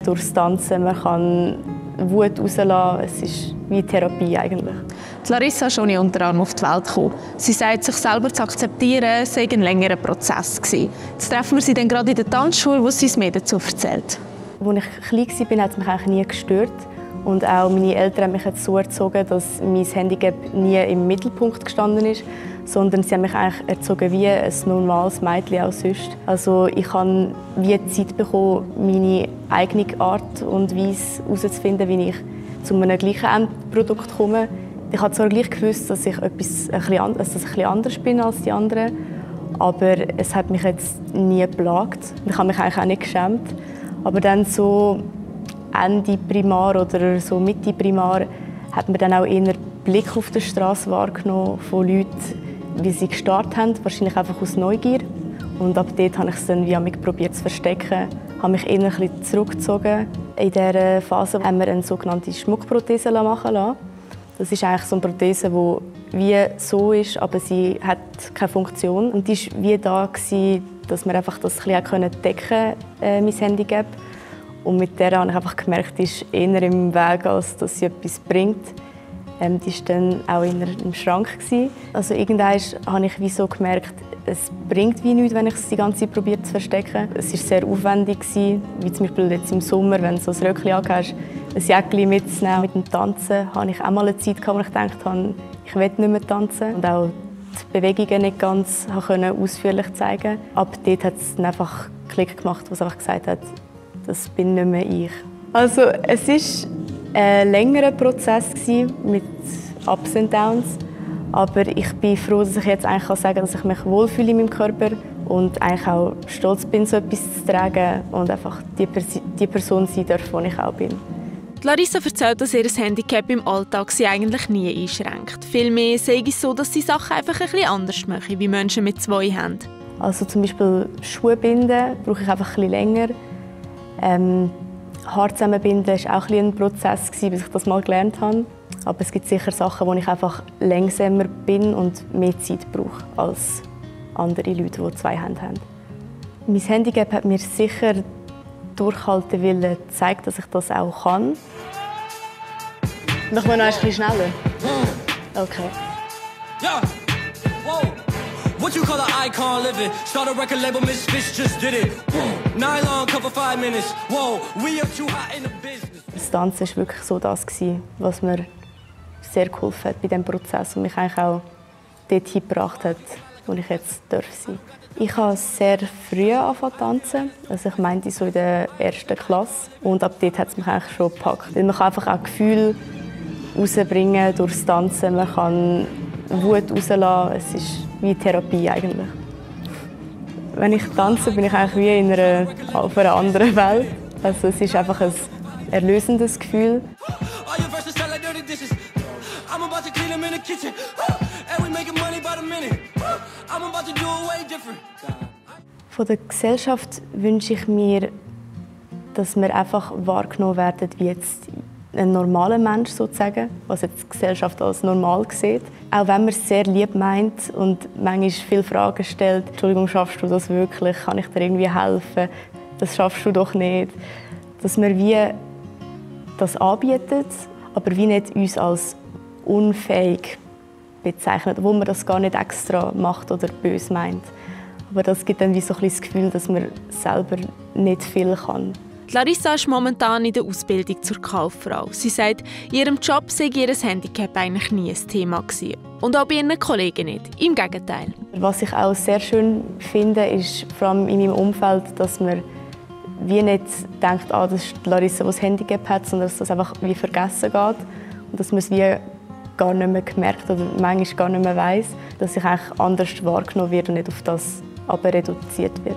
durchs Tanzen, man kann Wut rauslassen. Es ist wie Therapie eigentlich. Larissa ist ohne Unterarm auf die Welt gekommen. Sie sagt, sich selber zu akzeptieren, sei ein längerer Prozess gewesen. Jetzt treffen wir sie dann gerade in der Tanzschule, wo sie es mir dazu erzählt. Als ich klein war, hat es mich eigentlich nie gestört. Und auch meine Eltern haben mich jetzt so erzogen, dass mein Handicap nie im Mittelpunkt gestanden ist, sondern sie haben mich eigentlich erzogen wie ein normales Mädchen auch sonst. Also ich habe wie Zeit bekommen, meine eigene Art und Weise herauszufinden, wie ich zu einem gleichen Endprodukt komme. Ich habe zwar gleich gewusst, dass ich ein bisschen anders bin als die anderen, aber es hat mich jetzt nie geplagt. Ich habe mich eigentlich auch nicht geschämt. Aber dann so Ende Primar oder so Mitte Primar hat man dann auch eher Blick auf der Straße wahrgenommen von Leuten, wie sie gestartet haben, wahrscheinlich einfach aus Neugier. Und ab dort habe ich es dann wie probiert zu verstecken, habe mich eher ein bisschen zurückgezogen. In dieser Phase haben wir eine sogenannte Schmuckprothese machen lassen. Das ist eigentlich so eine Prothese, die wie so ist, aber sie hat keine Funktion. Und die war wie da, dass wir einfach das ein bisschen decken konnten, mein Handicap. Und mit der habe ich einfach gemerkt, die ist eher im Weg, als dass sie etwas bringt. Die war dann auch im Schrank. Also irgendwann habe ich wie so gemerkt, es bringt wie nichts, wenn ich es die ganze Zeit probiere zu verstecken. Es war sehr aufwendig, wie zum Beispiel jetzt im Sommer, wenn du so ein Röckchen angehst, ein Jäckchen mitzunehmen. Mit dem Tanzen hatte ich auch mal eine Zeit, wo ich gedacht habe, ich will nicht mehr tanzen. Und auch die Bewegungen nicht ganz ausführlich zeigen. Ab dort hat es dann einfach Klick gemacht, was einfach gesagt hat, das bin nicht mehr ich. Also es war ein längerer Prozess mit Ups und Downs. Aber ich bin froh, dass ich jetzt eigentlich sagen kann, dass ich mich wohlfühle in meinem Körper und eigentlich auch stolz bin, so etwas zu tragen und einfach die Person sein darf, die ich auch bin. Larissa erzählt, dass ihr Handicap im Alltag sie eigentlich nie einschränkt. Vielmehr sei es so, dass sie Sachen einfach ein bisschen anders machen, wie Menschen mit 2 Händen. Also zum Beispiel Schuhe binden brauche ich einfach ein bisschen länger. Haare zusammenbinden war auch ein Prozess, bis ich das mal gelernt habe. Aber es gibt sicher Sachen, wo ich einfach langsamer bin und mehr Zeit brauche als andere Leute, die 2 Hände haben. Mein Handicap hat mir sicher durchhalten wollen, zeigt, dass ich das auch kann. Machen wir noch ein bisschen schneller. Okay. Yeah. Whoa. What you call an icon living? Start a record label, Miss Fish just did it. Nylon cover 5 minutes. Whoa, we are too hot in the business. Das Tanzen war wirklich so das, was mir sehr geholfen hat bei diesem Prozess und mich eigentlich auch dorthin gebracht hat, wo ich jetzt sein darf. Ich habe sehr früh angefangen zu tanzen. Also ich meinte so in der 1. Klasse. Und ab dort hat es mich eigentlich schon gepackt. Weil man kann einfach auch Gefühle rausbringen durchs Tanzen. Man kann Wut rauslassen. Es ist wie Therapie eigentlich. Wenn ich tanze, bin ich eigentlich wie auf einer anderen Welt. Also es ist einfach ein erlösendes Gefühl. Von der Gesellschaft wünsche ich mir, dass wir einfach wahrgenommen werden wie jetzt ein normaler Mensch sozusagen, was jetzt die Gesellschaft als normal sieht. Auch wenn man es sehr lieb meint und manchmal viele Fragen stellt. Entschuldigung, schaffst du das wirklich? Kann ich dir irgendwie helfen? Das schaffst du doch nicht. Dass wir wie das anbieten, aber wie nicht uns als unfähig bezeichnet, obwohl man das gar nicht extra macht oder böse meint. Aber das gibt dann wie so ein bisschen das Gefühl, dass man selber nicht viel kann. Larissa ist momentan in der Ausbildung zur Kauffrau. Sie sagt, in ihrem Job sei ihr Handicap eigentlich nie ein Thema gewesen. Und auch bei ihren Kollegen nicht. Im Gegenteil. Was ich auch sehr schön finde, ist vor allem in meinem Umfeld, dass man wie nicht denkt, das ist Larissa, die ein Handicap hat, sondern dass das einfach wie vergessen geht. Und dass man es wie gar nicht mehr gemerkt oder manchmal gar nicht mehr weiss, dass ich eigentlich anders wahrgenommen wird und nicht auf das aber reduziert wird.